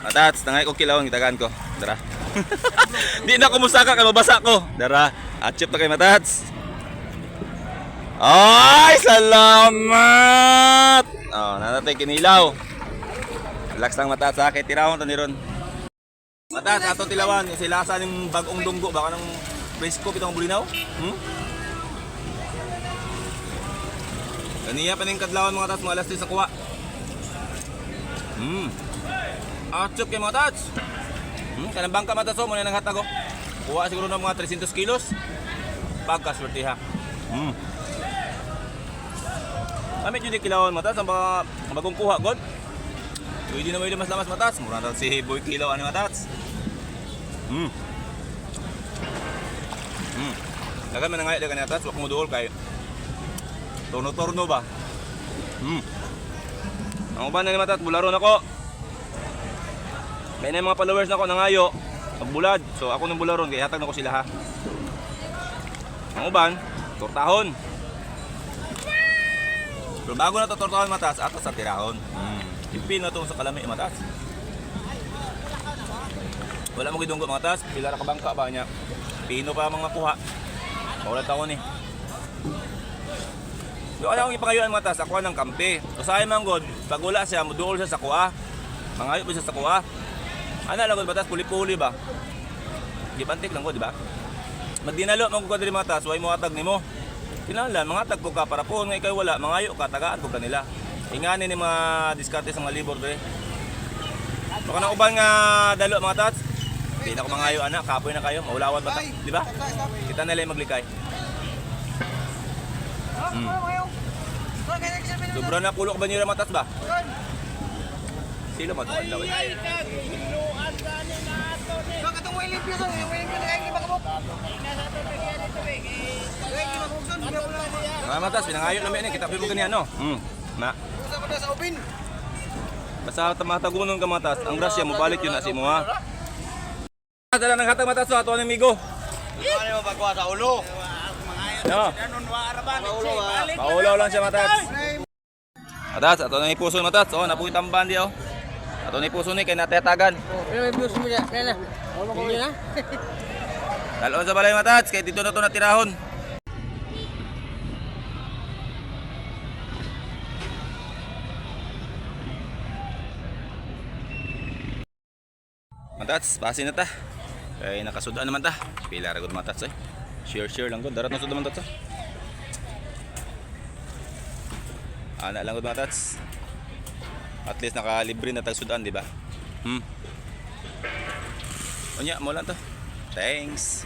Matats, nangay ko kilawon gitagaan ko. Dara. Di na ko musaka kay mabasa ko. Dara. Achip na kay matats. Ay, salamat. Oh, nanatay kinilaw. Relax lang matats ha, kay tirahon ta ni ron. Matats, ato tilawan, kasi lasa ng bagong dunggo baka ng presko pitong bulinaw. Kaniya pa ning kadlawan mga tats, mga alas 3 sa kuha. Achop kay mga tats. Kanang bangka mga tats, oh, muna nang hatag oh. Kuha siguro ng mga 300 kilos. Pagkaswerte ha. Kami jud kilawan mga tats, ang mga ang bagong kuha god. Pwede na may lamas-lamas matats. Mura na si Boy Kilaw ano matats. Dagan man nga dagan matats, wa ko moduol kay torno-torno ba. Ang uban na ni matats, bularon ako. May na yung mga followers na ako nangayo. Pagbulad. So ako nang bularon kay hatag na ko sila ha. Ang uban, tortahon. Pero bago na to tortahon matas, ato sa tirahon. Ipil na to sa kalami matas. Wala mo gidunggo mga tas, pila ra ka bangka ba niya. Pino pa mga kuha. Wala taon ni. Do ano akong ipangayuan mga tas, ako ng kampi. Usahay man god, pag wala siya, muduol siya sa kuha. Mangayo pa siya sa kuha. Ana lang god batas, puli-puli ba? Gipantik lang ko, di ba? Magdinalo mo ko diri mga tas, way mo atag nimo. Kinahanglan mangatag ko ka para po nga ikaw wala, mangayo ka, tagaan ko kanila. Ingani ni mga diskarte sa mga libor dre. Baka na uban nga dalo mga tats. Di na ko mangayo ana, kapoy na kayo, maulawan ba ta? Di ba? Kita nila yung maglikay. Sobra na kulok ba nila mga tats ba? Sila mo adlaw. Eh. Mga matas, pinangayo namin ini, kita pa mo ganyan no. Ma. Basta matagunon ka matas, ang grasya mo balik yun na si mo ha. Dala ng hatag matas ato ang amigo. Ano mo pagkuha sa ulo? No. Paulaw lang siya matas. Matas, ato na ipuso matas. Oh, napuy tamban di oh. Ato na ipuso ni kay natetagan. Dalon sa balay matats kay dito na to natirahon. Matats, base na ta. Kay nakasudan naman ta. Pila ra gud matats eh. Share share lang gud, darat na sud man tats. Eh. Ana lang gud matats. At least nakalibre na tag sudan, di ba? Unya mo lang to. Thanks.